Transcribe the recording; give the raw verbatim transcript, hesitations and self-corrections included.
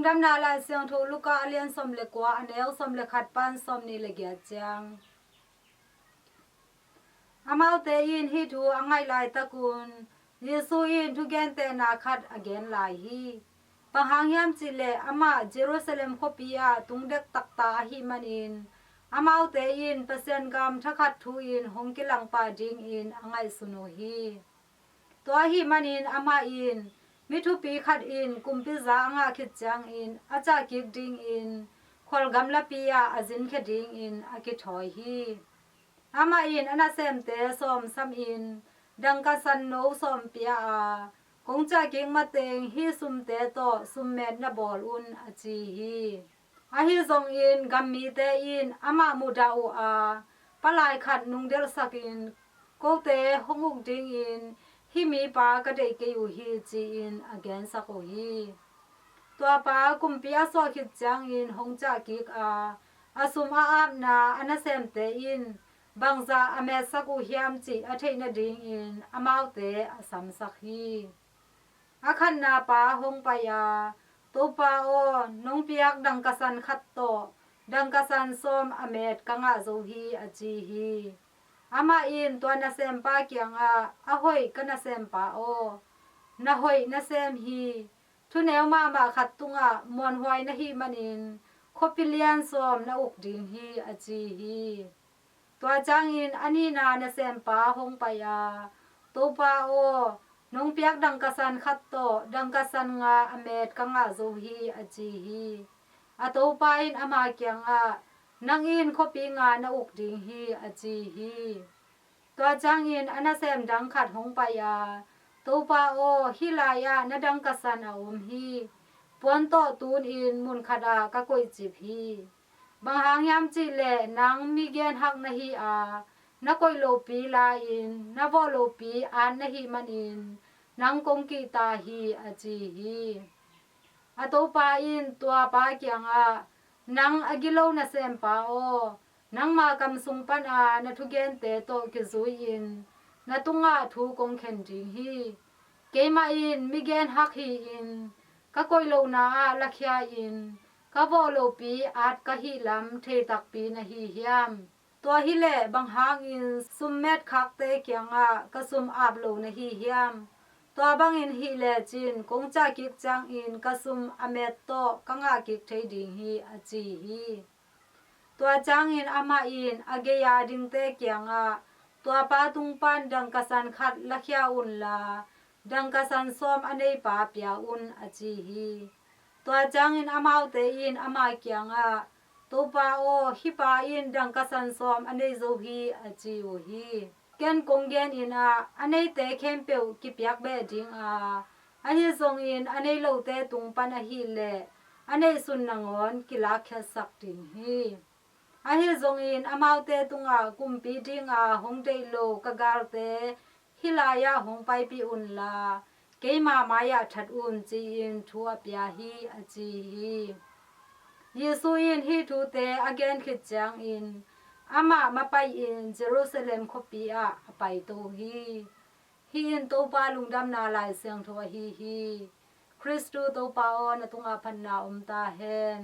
Lungdamna Lai Siangtho Luka a lian sawm le kua, a neu sawm le khat pan sawm nih le giat ciang. Amaute in hih thu a ngaih laitakun Jesu in thugentehna khat a gen lai hi. Bang hang hiam cihleh amah Jerusalem khuapi ah tung dektakta ahih manin amaute in Pasian gam thakhat thu-in hong kilang pah dingin a ngaihsun uh hi. Tua ahih manin amah in, mi thupi khat in kumpi za a ngah khit ciangin a cah kik dingin khual gamlapi ah a zinkhia dingin a kithawi hi. Amah in a nasemte sawm samin dangka san no sawm pia a, kong cah kik mateng hih sumte tawh summet na bawl un, a ci hi. Ahi zongin gammite in amah muhdah uh a, palai khat nungdelhsakin, kote hong uk dingin hih mipa ka deih kei uh hi, ci-in a gensak uh hi. Tuapa kumpi a suah khit ciangin hong cah kik a, a sum a apna a nasemte in bangzah a metsak uh hiam cih a theih nadingin amaute a samsak hi. A khatna pa hong pai a, Topa aw, nong piak dangka san khat tawh dangka san sawm a met ka ngah zo hi, a ci hi. Amah in tua nasempa kiangah, a hoih ka nasempa aw, na hoih nasem hi. Thuneu mahmah khat tungah muanhuai na hih manin khuapi lian sawm na uk ding hi, a ci hi. Tua ciangin a nihna nasempa hong pai a, Topa aw, nong piak dangka san khat tawh dangka san nga a met ka ngah zo hi, a ci hi. A topa in ama kiangah, nang in khuapi nga na uk ding hi, a ci hi. Tua ciangin a nasem dang khat hong pai a, Topa aw, hih lai-ah na dangka san a om hi. Puan tawh tunin mun khatah ka koihcip hi. Bang hang hiam cihleh nang mi genhak na hi a, na koih lopi la-in na vawh lopi at na hih manin nang kong kihta hi, a ci hi. A topa in tua pa kiangah, nang a gilo nasempa aw, nangma kam sung pana na thugente tawh kizui-in na tungah thu kong khen ding hi. Keimah in mi genhak hi-in ka koih lohna ah lakhia-in ka vawh lopi at ka hih lam thei takpi na hi hiam? Tua hileh bang hangin summet khakte kiangah ka sum ap lo na hi hiam? Tua bangin hih lecin kong cah kik ciangin ka sum a met tawh ka ngah kik thei ding hi, a ci hi. Tua ciangin amah in a gei-a dingte kiangah, tua pa tung pan dangka san khat lakhia unla, dangka san sawm a neipa pia un, a ci hi. Tua ciangin amaute in ama kiangah, Topa aw, hih pa in dangka san sawm a nei zo hi, a ci uh hi. Ken kong genin ah, a neite khempeuh kipiak beh ding a, ahi zongin a nei lote tung pan ahileh a neihsun nangawn kilakkhiatsak ding hi. Ahi zongin amaute tungah kumpi dinga hong deih lo ka galte hih lai-ah hong paipih unla, keima mai-ah that un, ci-in thu a pia hi, a ci hi. Jesu in hih thute a gen khit ciangin amah mapai-in Jerusalem khuapi ah a paito hi. Hih in Topa lungdamna Lai Siangtho ahi hi. Khristu Topa aw, na tungah phatna om ta hen.